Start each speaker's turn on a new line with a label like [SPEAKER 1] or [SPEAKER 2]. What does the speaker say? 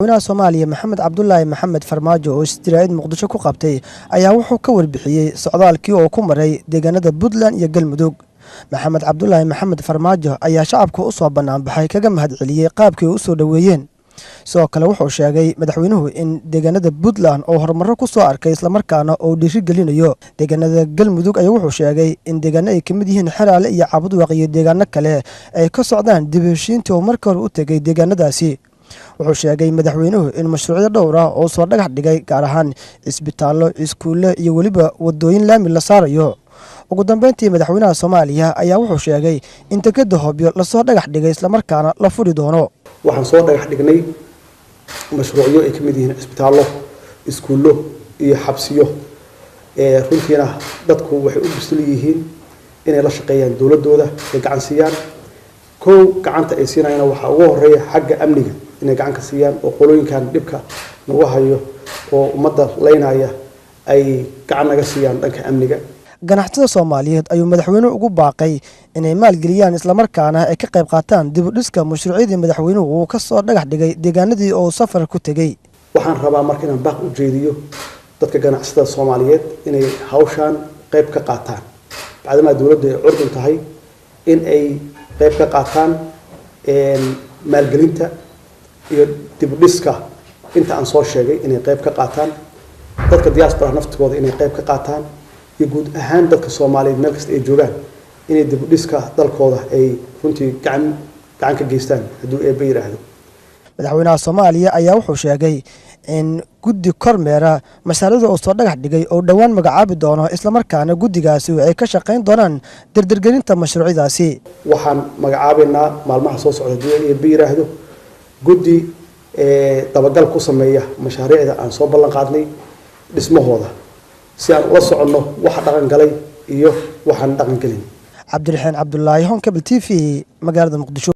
[SPEAKER 1] Madaxweynaha Soomaaliya Maxamed Cabdulaahi Maxamed Farmaajo oo isjiraa'id Muqdisho ku qabtay ayaa wuxuu ka warbixiyey socdaalkii oo ku maray deegaanada Puntland iyo Galmudug. Maxamed Cabdulaahi Maxamed Farmaajo ayaa shacabka u soo banaanbaxay kaga mahadceliyey qaabkii u soo dhoweeyeen. Sidoo kale wuxuu sheegay madaxweynuhu in deegaanada Puntland oo horumarro ku soo arkay islamarkaana uu dhiirigelinayo. Deegaanada Galmudug ayaa wuxuu sheegay in deegaano ay ka mid yihiin Xeraale iyo Cabudwaaq iyo deegaano kale ay ka socdaan dib u heshiintii uu markii hore u tegey deegaanadaasi. Wuxuu sheegay madaxweynuhu in mashruucyo dhowr ah oo soo dhagax dhigay, gaar ahaan isbitaallo, iskuulle iyo weliba wadooyin laami la saarayo. Ugu dambeyntii madaxweynaha Soomaaliya ayaa wuxuu sheegay in dekeda Hobyo lasoo dhagax dhigay islamarkaana la furi doono.
[SPEAKER 2] Waxaan soo dhagax dhignay mashruucyo ay ka mid yihiin cisbitaallo, iskuullo iyo xabsiyo. Runtiina dadku waxay u bisil yihiin inay la shaqeeyaan dowladooda, ay gacan siiyaan. Kow, gacanta ay siinayana waxaa ugu horeeya xagga amniga inay gacan ka siiyaan oo qolooyinkan dhibka nagu hayo oo ummadda leynaya ay gacan naga siiyaan dhanka amniga.
[SPEAKER 1] Ganacsatada Soomaaliyeed ayuu madaxweynuhu ugu baaqay inay maalgeliyaan islamarkaana ay ka qayb qaataan dib u dhiska mashruucyadii madaxweynuhu uu ka soo dhagax dhigay deegaanadii oo safar ku tegey.
[SPEAKER 2] Waxaan rabaa marka inaan baaq u jeediyo dadka ganacsatada Soomaaliyeed inay hawshaan qayb ka qaataan, bacdamaa dowladdu ay curdun tahay, in ay qayb ka qaataan maalgelinta iyo dib u dhiska inta aan soo sheegay, inay qayb ka qaataan dadka diaspora naftigooda, inay qayb ka qaataan, iyo guud ahaan dadka Soomaaliyeed meel kasta ay joogaan inay dib u dhiska dalkooda ay runtii gacan ka geystaan, hadduu Eebbe yidhaahdo.
[SPEAKER 1] Madaxweynaha Soomaaliya ayaa wuxuu sheegay in guddi kormeera mashaariicda uu soo dhagax dhigay oo dhowaan magacaabi doono, islamarkaana guddigaasi ay ka shaqayn doonaan dardargelinta mashruucyadaasi.
[SPEAKER 2] Waxaan magacaabaynaa maalmaha soo socda, hadduu Eebbe yidhaahdo, guddi dabagal ku sameeya mashaariicda aan soo ballan qaadnay dhismahooda, si aan ula soconno waxa dhaqan galay iyo waxaan dhaqan gelin.
[SPEAKER 1] Cabdiraxiin Cabdulaahi, Honkable TV, magaalada Muqdisho.